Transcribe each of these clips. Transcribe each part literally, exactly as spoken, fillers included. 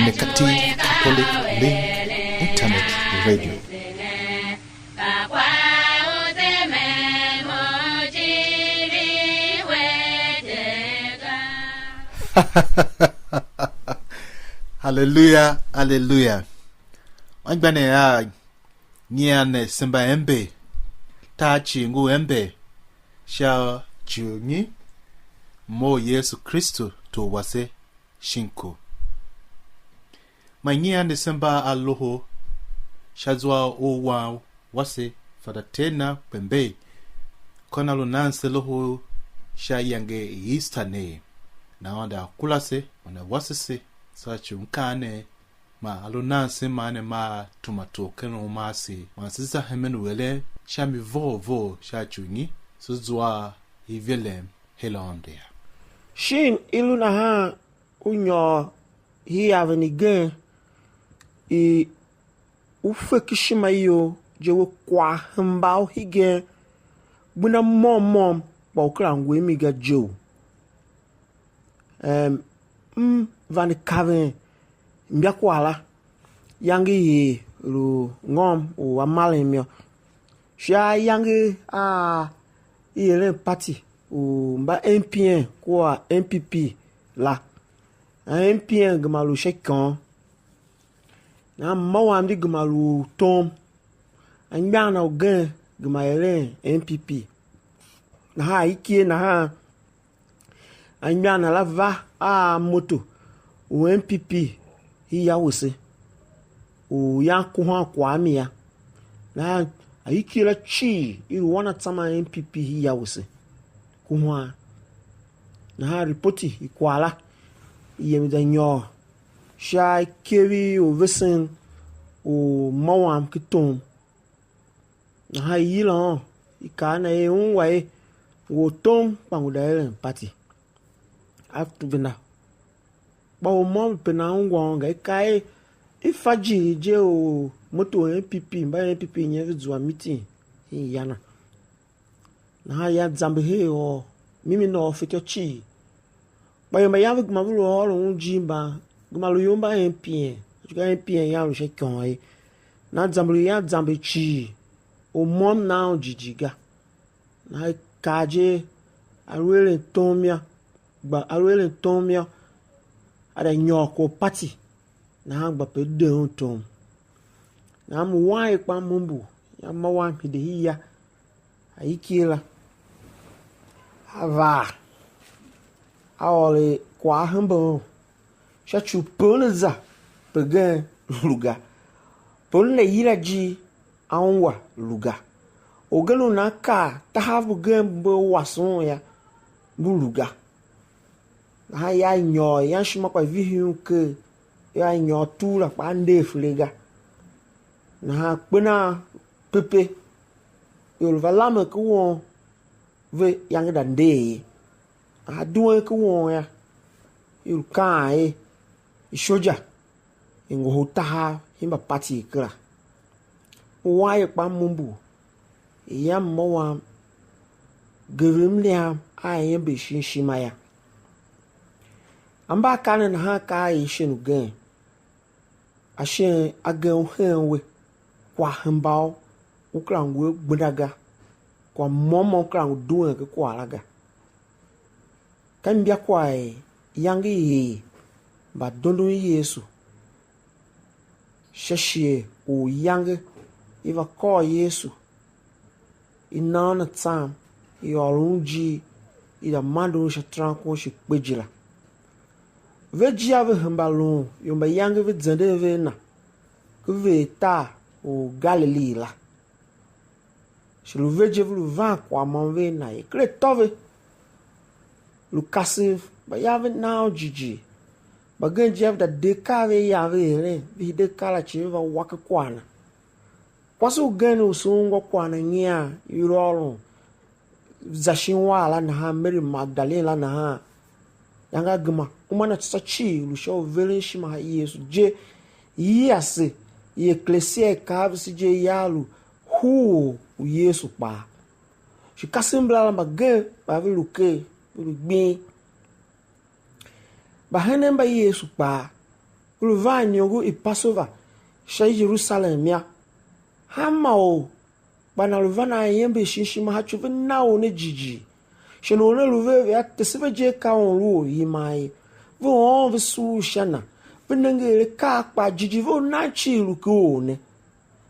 Ekati Catholic Link Internet Radio. Hallelujah, hallelujah. Anmgbianev av, nyian ne se mba ember, tar cii ngu ember sha ci u nyi? Mo u Yesu Kristu, tor wase, shin ko. Man nyian ne se mba a loho sha zwa u wan wase, Fada Ter na Kpember, kô na lu nan se loho sha iyange i Easter ne. Nahan da kura se, man a wase se, sha ci u mkaanem, man a lu nan se man ne maa tuma tor ken uma ase, man se za hemen u eren sha mi vough vough sha ci u nyi? Se zua ivelem her Aôndo yô. Shin i lu nahan u nyôr hiaven igen i u fe ken ishima you je, we kwagh hemba u hegen gbenda môm môm, kpa u kera ngu a mi ga je u. Em, m vande kaven imbakwagh la, iyange i lu ngôm u a marem yô, sha iyange a i eren pati u mba M P N kua M P P la. M P N gema lu sha ikôôn, nahan mma wam di gema lu tom, anmgbian na ugen gema eren M P P. Nahan a iker nahan, anmgbian na la va a moto u M P P hia wese, u yan kuhan kwagh a mi yô. Nahan a iker la cii i lu wan a tsaman M P P hia wese, kuhan. Nahan ripoti i kwagh la i yem za nyôr sha ikev i orvesen u mma wam ken tom. Nahan i yila un, i kaa a na er, ungwa er, ngu ortom kpa ngu da eren pati. A venda. Kpa u môm pe nan ungwa un ga, i kaa er, i fa ijiir je u moto u M P P, mba M P P nyen ve zua meeting i ya na. Nahan ya zamber her ôr, mimi na ôr fetyô cii. Kpa ior mbayan ve gema ve lu ôron un ijir mban, gema lu ior mba M P N, ka M P N yan lu sha ikôôn ye. Nahan zamber u yan zamber cii, u môm na un jighjigh ga. Nahan i kaa je, a lu eren tom yô, gba a lu eren tom yô, a da nyôr kwagh u pati, nahan gba pe de un tom. Nahan mo wan ye kpa mo mbu, ya mma wam hide hia, a iker la, a vaa, a ôr er kwagh a hembe un sha ci u pe un a za pe gen lu ga, pe un a yila ijir a ungwa lu ga. Orgen u nan kaa tahav mbu gen mbe wase un yô, mbu lu ga. Nahan ya nyôr yan ishima kpa vihi un ker, ya nyôr tur la kpa a nder fele ga. Nahan kpe nan pepe, ior va lamen ken won ve, iyange da nder ye. Nahan duen ken won yô, i lu kaan er, ishoja i ngohol tahav himba pati kera. Mo wan ye kpa mo mbu, i yam mo wam, gever mliam a ember shin ishima yô. Amba akaa ne nahan ka a er shin ugen, a shin agen u hen we, kwagh hemba u, u kera ngu a gbenda ga, kwagh môm môm kera ngu duen ken kwagh la ga. Ka imbakwagh i iyange i er mba dondon Yesu sha shighe u iyange i va kôr Yesu, i na un atsam, i ôr un ijir, i za mande un sha terankon shi kpe je la. Ve jia ve hemba lun ior mba iyange ve zenden ve a na, ken ver tar u Galilii la. Shi lu ve je, ve lu van kwagh môm ve a na ye. Ker atô ve lu kasev, mbayev ve na un jighjigh. Mbagenev ve da de akaa ve a yan ve eren, ve hide akaa la cii, ve va wa ken kwagh na. Kwase ugen u se ungwa kwagh na nyian, i lu ôron za shin uwar la nahan, Mary Magdalene la nahan, iyange a gema, uma na tsô cii lu sha u veren ishima ha Yesu je. I ase i eklesia i kav ase je, i a lu hur u Yesu kpaa. Shi kasev mbala la mbagenev mba ve lu ker, ve lu gbing. Mbahenen mba Yesu kpaa, Ve lu van iniongo i Passover sha Yerusalem yô, hanma or kpa nan lu van a iember shin ishima sha ci u ve na or ne jighjigh. Shin or ne lu ve a ve, a tese ve je, ka un lu oryiman ye. Ve ôôn ve suur sha na, ve nenge er akaa kpaa jighjigh ve u nan cii lu ken or ne.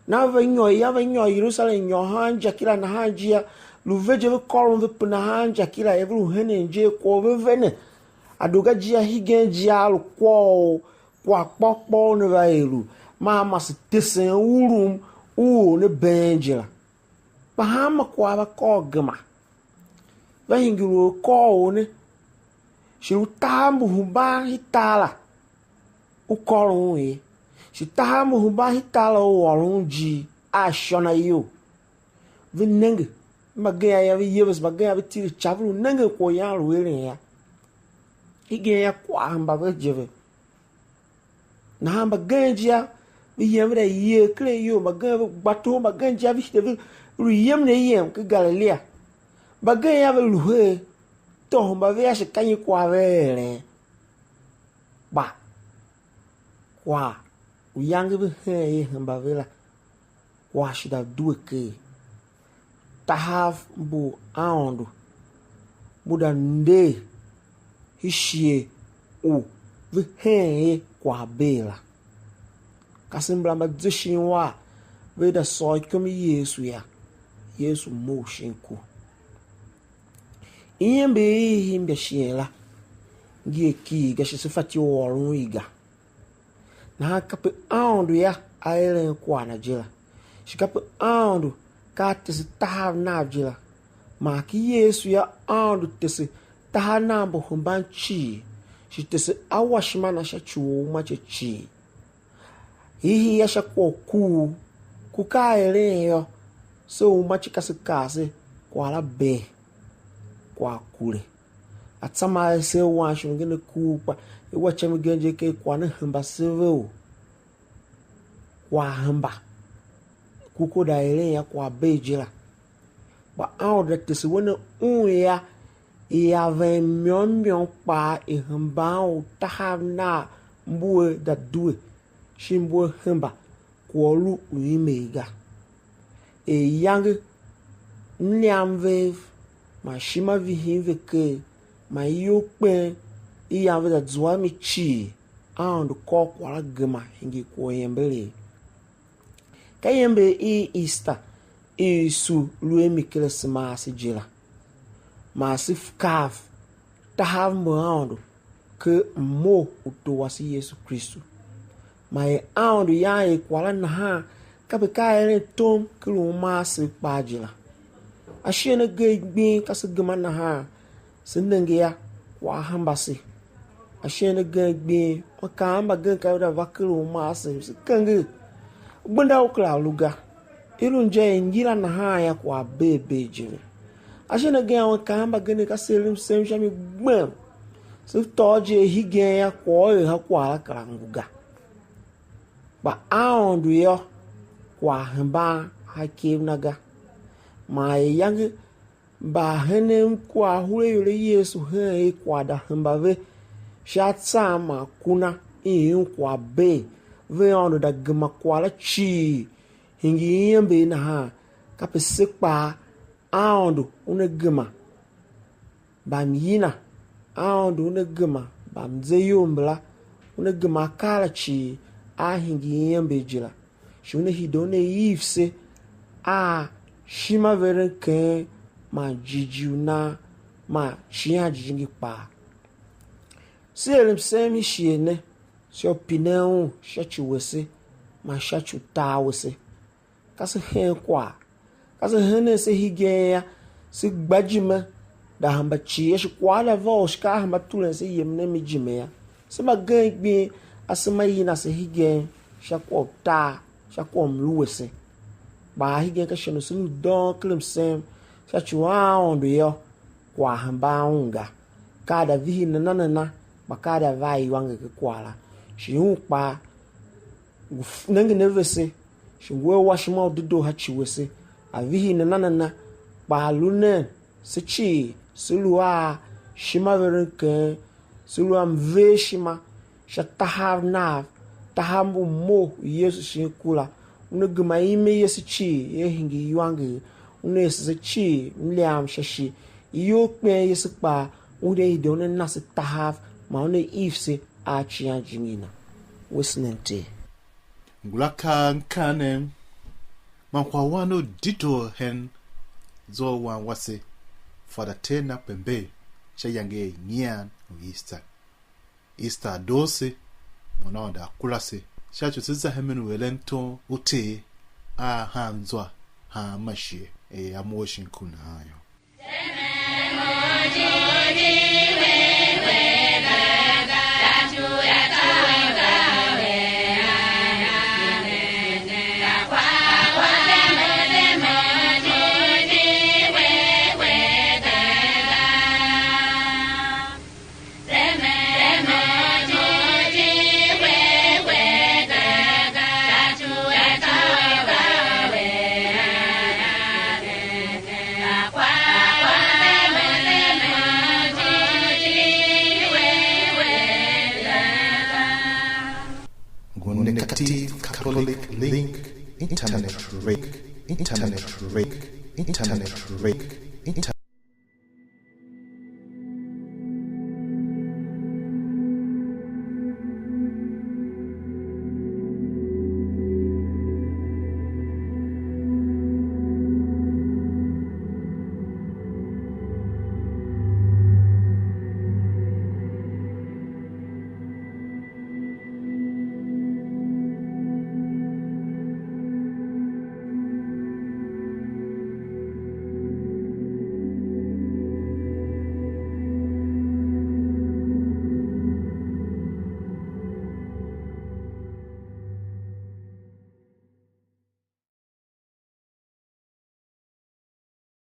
Nahan ve nyôr ya, ve nyôr Yerusalem, nyôr hanjakira nahan jia, lu ve je ve kôron ve pue nahan jakira ye, ve lu henen je, kwagh u ve ve ne. A doo ga jia, hegen jia a lu kwagh u kwagh kpôr kpôr ne va er lu, maa mase tesen urum u or ne been je la. Kpa hanma kwagh va kôr gema, va hingir u a kôr or ne, shi u tahav mbu hemban hitar la u kôron ye, shi tahav mbu hemban hitar la u ôron ijir a shon ayou. Ve nenge, mbagenev yô, ve yevese, mbagenev yô, ve tile ica, ve lu nengen kwaghyan lu eren yô. Hegen yô, kwagh hemba ve je ve. Nahan mbagenev je yô, ve yem ve da yer ken ayou, mbagenev ve gba toho, mbagenev je yô, ve hide ve lu yem ne yem ken Galilia. Mbagenev yô, ve lu her, toho mba ve ashe ka nyi kwagh ve eren. Kpa kwagh u iyange ve hen ye hemba ve la, kwagh shi da due ker. Tahav mbu Aôndo mbu da nder shin shighe u ve hen ye kwaghbee la. Kasev mbala mba ze shin wan, ve da sôr ikom i Yesu yô, Yesu mough shin ku. Iember i i himba shighe la ngi a kighir ga, shi se fatyô u ôron i ga. Nahan kape Aôndo yô, a eren kwagh na je la, shi kape Aôndo ka a tese tahav nav je la. Man ki Yesu yô, Aôndo tese tahav nav mbu hemban cii, shi tese awashima na sha ci u umace cii. Hiihii yô, sha kwagh u kuugh, ku ka a eren yô, se umace ka se kaa se, kwagh la bee, kwagh kure. A tsam a se wan shon ngeen a kuugh, kpa i wa icam igen je ken kwagh ne hemba se ve u kwagh hemba. Ku ko da eren ya kwagh bee je la. Kpa Aôndo da tese we ne un ya, i a ven môm môm kpaa, i hemban u tahav nav mbu a da due, shin mbu a hemba kwagh lu u i mer ga. Er iyange mliam vev, man ishima vihin ve ker, man iyol kpen i yam ve za zua a mi cii, Aôndo kôr kwagh la gema hingir kwagh u iemberegh. Ka iember i Easter i su lu a mi ken asema ase je la, man se kav tahav mbu Aôndo ken mmough u Tor wase Yesu Kristu. Man er Aôndo yan er kwagh la nahan, kape ka a eren tom ken u uma asev kpaa je la. Ashighe agen gbing ka se gema nahan, se nenge yô, kwagh hemba se. Ashighe agen gbing, anmgbian mbagenev ka ve da va ken u uma asev, se kenger, gbenda u kera lu ga. I lu inja i ngila nahan yô, kwagh bee bee je ve. Ashighe agen anmgbian mbagenev ka se eren msen sha mi gbem, se tôô je hegen yô, kwagh u er ha kwagh la kera ngu ga. Kpa Aôndo yô, kwagh hemban ha ikev na ga. Man er iyange mbaahenen kwagh hure ior a Yesu hen er kwagh da hemba ve sha atsan man ku na i un kwagh bee, ve Aôndo da gema kwagh la cii hingir iember nahan, kape se kpaa Aôndo una gema mbamyina, Aôndo una gema mbamzeyol mbala, una gema akaa la cii a hingir iember je la, shi una hide una iv se a ishimaveren keghen man jighjigh u nan man Icighan Jijingi kpaa. Se er msen i shighe ne, se u pinen un sha ci wese man sha ci u tar wese. Ka se hen kwagh, ka se henen se hegen yô, se gba ijime, da hemba cii yô, shi kwagh la va u shi ka a hemba turen se yem ne mi ijime yô. Se mbagenev gbing, asema yina se hegen sha kwagh u tar, sha kwagh u mlu wese. Kpa hegen ka shon u se lu doo ken msen sha ci u Aôndo yô, kwagh hemban un ga. Ka a da vihi nana nana, kpa ka a da va a iwanger ken kwagh la. Shi un kpaa, ngu f-, nengen a vese, shi ngu a wa ishima u dedoo sha ci wese, a vihi nana nana, kpa a lu nen se cii, se lu a ishimaveren keghen, se lu a mvee ishima sha tahav nav tahav mbu mough u Yesu shin ku la, una gema ime yese cii, ia hingir iwanger, una ese se cii mliam sha shi, iyol kpen yese kpaa, una hide una na se tahav, man una iv se a Icighan Jijingi na. Wesenen Ter. Ngula kaa mkaanem, man kwagh wan u dedoo hen zwa u wan wase, Fada Tena Pembe, sha iyange i nyian u Easter. Easter a doo se, man Aôndo a kura se, sha ci u se za hemen u eren tom u Ter a hanzwa hanma shighe, er a mough shin ku nahan yô. Ngun Negative Catholic Link, Internet Link, Internet Link, Internet Link, Internet